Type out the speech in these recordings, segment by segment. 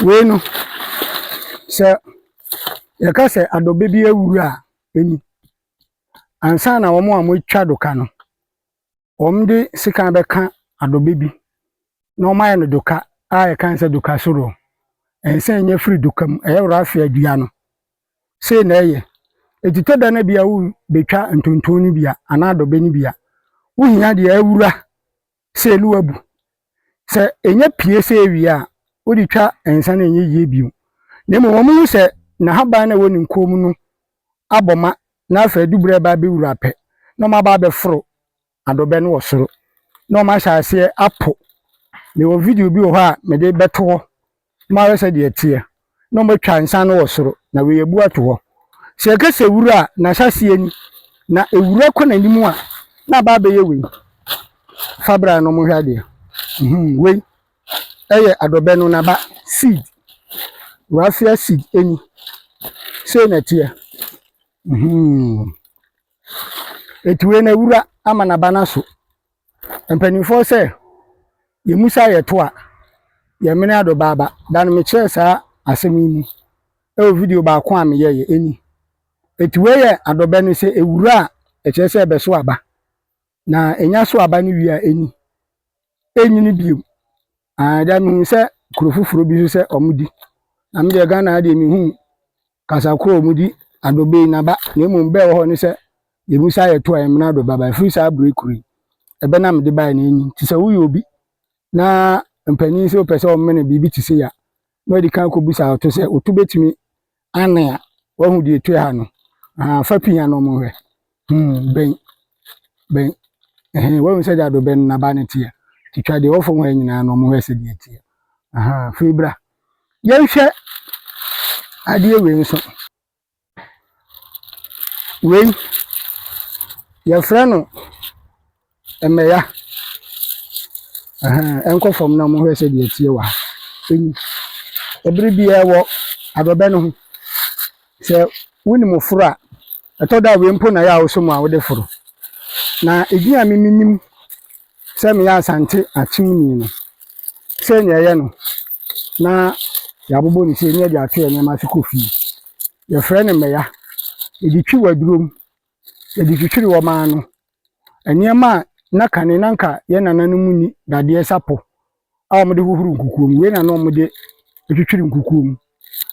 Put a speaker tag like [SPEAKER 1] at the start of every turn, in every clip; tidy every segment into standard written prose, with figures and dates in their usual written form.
[SPEAKER 1] Wei no, sɛ yɛka sɛ adɔbɛ bi awuru a, ɛni. Ansa na wɔn a wɔatwa doka no, wɔde sekan bɛka adɔbɛ bi na wɔayɛ no doka a yɛka no sɛ doka soro. Ɛnsɛ nyɛ firi doka mu, ɛyɛ raffia dua no. Sei na ɛyɛ. Enti tɔ da no bi a wobɛtwa ntonton no bi a anaa adɔbɛ no bi a, wohia deɛ awura sɛ na wabu. Sɛ ɛnya pie sɛ wie a, wode twa nsa no ɛnyɛ yie bio. Na mmom wɔhu sɛ n'ahaban no a ɛwɔ ne nkɔn mu no abɔ ma na afei adu berɛ a ɛba abɛwura pɛ na wɔaba abɛforo adɔbɛ no wɔ soro na wɔahyɛ aseɛ apo. Mewɔ video bi wɔ hɔ a mede bɛto hɔ na moahwɛ sɛdeɛ ɛteɛ na wɔatwa nsa no wɔ soro na wei abu ato hɔ. Sɛ yɛka sɛ wura a, n'ahyɛaseɛ ni. Na ewura kɔ n'anim a, na aba abɛyɛ wei. Fa bra na wɔhwɛ adeɛ. Wei ɛyɛ adɔbɛ no n'aba seed. Raffia seed ɛni. Sei na ɛteɛ. Eti wei na ewura ama n'aba no aso. Mpanimfoɔ sɛ yɛmu sa yɛto a, yɛmene adɔbɛ aba. Da no mekyerɛɛ saa asɛm yi mu ɛwɔ video baako a meyɛeɛ ɛni. Eti wei yɛ adɔbɛ no sɛ ewura a ɛkyerɛ sɛ ɛbɛso aba. Na ɛnya so aba no wie a ɛni. Ɛnyini bio. Da mehu sɛ kuro foforɔ bi so sɛ ɔmo di. Na me deɛ Ghana ha deɛ mehu kasa koro a ɔmo di adɔbɛ yi n'aba. Na mmom bɛɛ wɔ hɔ ne sɛ yɛmu sa yɛto a yɛmene adɔbɛ aba. Ɛfiri saa abere kuro yi, ɛbɛ na mede baeɛ no ɛnyi. Nti sɛ woyɛ obi na mpanin sɛ wopɛ sɛ ɔmene biribi te sei a, na wadi kan akɔbisa ɔto sɛ oto bɛtumi ane a wahu deɛ ɛtua ha no. Fa pii na ɔmo hwɛ. Bɛn bɛn ɛhɛn wahu sɛ deɛ adɔbɛ no n'aba no teɛ. Nti twa deɛ ɛwɔ fam ha nyinaa na ɔmo hwɛ sɛdeɛ ɛteɛ. Afei bra. Yɛnhwɛ adeɛ wei nso. Wei yɛfrɛ no mmɛya. Ɛnkɔ fam na ɔmo hwɛ sɛdeɛ ɛteɛ wɔ ha. Ɛni. Ɛbere biara wɔ adɔbɛ no ho. Sɛ wonim foro a, ɛtɔ da a wei mpo na ɛyɛ a wosɔ mu a wode foro. Na edin a me menim sɛ meyɛ Asante Akyemni no, sɛnea ɛyɛ no, na yɛabobɔ ne sei na yɛde ato yɛn nneɛma so kɔ fie. Yɛfrɛ no mmɛya. Yɛde twi wɔ aduro mu. Yɛde twitwiri wɔ ɔman no. Nneɛma a na kane na nka yɛn nananom nni dadeɛ sapo a wɔde hohoro nkukuo mu. Wei na na wɔde twitwiri nkukuo mu.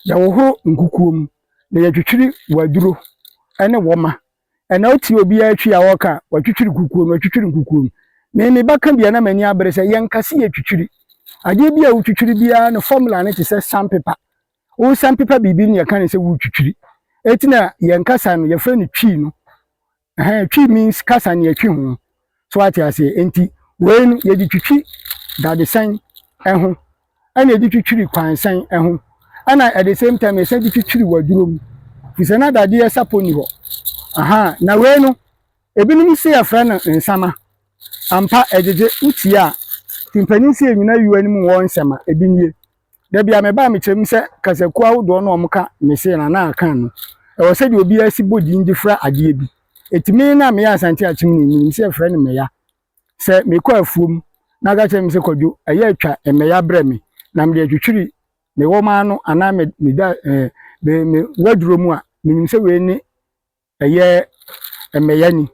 [SPEAKER 1] Yɛhohoro nkukuo mu na yɛtwitwiri waduro ne wɔma. Ɛna wotie obiara twi a wɔka watwitwiri kukuo mu, watwitwiri nkukuo mu. Me me bɛka bia na m'ani abere sɛ yɛnka se yɛtwitwiri. Adeɛ bi a wotwitwiri biara no formula no te sɛ sandpaper. Wo sandpaper biribi no yɛka ne sɛ wotwitwiri. Eti na yɛn kasa no yɛfrɛ no twi no. Twi means kasa ne yɛtwi ho. So ate aseɛ. Enti wei no yɛde twitwi dadesɛn ho ɛna yɛde twitwiri kwansɛn ho ɛna at the same time yɛsan de twitwiri waduro mu. Firi sɛ na dadeɛ sapo ni hɔ. Na wei no ebinom se yɛfrɛ no nsama. Ampa ɛgyegye wotie a nti mpanin sɛ yɛnyina yiwa anim wɔ nsɛm a ebi nie. Da bi a meba a mekyerɛ mu sɛ kasakuo ahodoɔ no a wɔka mese na na aka no ɛwɔ sɛdeɛ obiara si bɔ din de fra adeɛ bi. Eti me na meyɛ Asante Akyemni menim sɛ yɛfrɛ no mmɛya. Sɛ mekɔ afuom na aka kyerɛ me sɛ Kwadwo ɛyɛ atwa mmɛya brɛ me na mede atwitwiri me wɔma ano anaa me me da ɛɛ me me waduro mu a menim sɛ wei ne ɛyɛ mmɛya ni.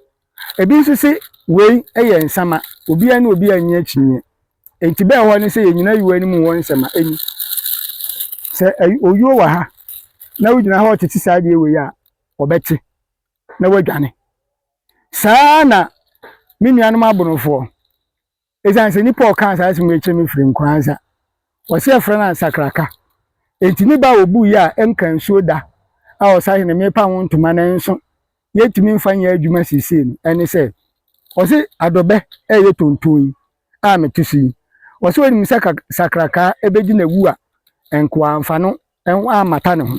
[SPEAKER 1] Ebi nso se wei yɛ nsama. Obiara ne obiara nyɛ akyinnye. Enti bɛɛ hɔ ne sɛ yɛnyina yiwa anim wɔ nsɛm a ɛni. Sɛ oyuo wɔ ha na wogyina hɔ tete saa adeɛ wei a ɔbɛte na wadwane. Saa na me nuanom abonofoɔ ɛsiane sɛ nipa a ɔkaa saa asɛm yi kyerɛ me firi Nkoranza. Wɔsi yɛfrɛ no ansakraka. Enti ne ba a obu yi a ɛnka nsuo da a ɔsahene mepa ho ntoma no nso yɛntumi mfa nyɛ adwuma seesei no ɛne sɛ ɔse adɔbɛ ɛyɛ tonton yi a mete so yi. Wɔse onim sɛ sakraka ɛbɛdi n'awu a nkoa amfa no ammata ne ho.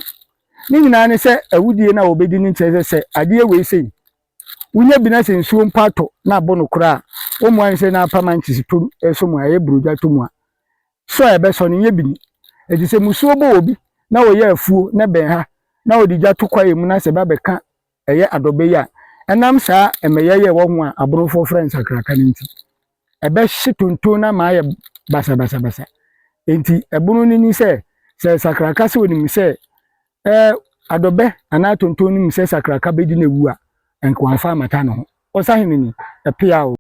[SPEAKER 1] Ne nyinaa ne sɛ awudie no a wɔbɛdi no nkyerɛ sɛ adeɛ wei sei wonya bi na sɛ nsuo mpo atɔ na abɔ no koraa a wɔmmoa ne sɛ na apa mankyese tom ɛsɔ mu a ɛyɛ burogya to mu a sɔ a ɛbɛsɔ no nyɛ bi ni. Enti sɛ musuo bɔ obi na wɔyɛ afuo na bɛn ha na wɔde gya to kwaeɛ mu na sɛ ba bɛka ɛyɛ adɔbɛ yi a ɛnam saa mmɛyɛ yi a ɛwɔ ho a abonofoɔ frɛ no sakraka no nti ɛbɛhye tonton no ama ayɛ basabasabasa. Enti ɛbono no ni sɛ Sɛ sakraka sɛ onim sɛ ɛɛ adɔbɛ anaa tonton nim sɛ sakraka bɛdi n'awu a, nka wamfa ammata ne ho. Ɔsahene ni, ɛpea o.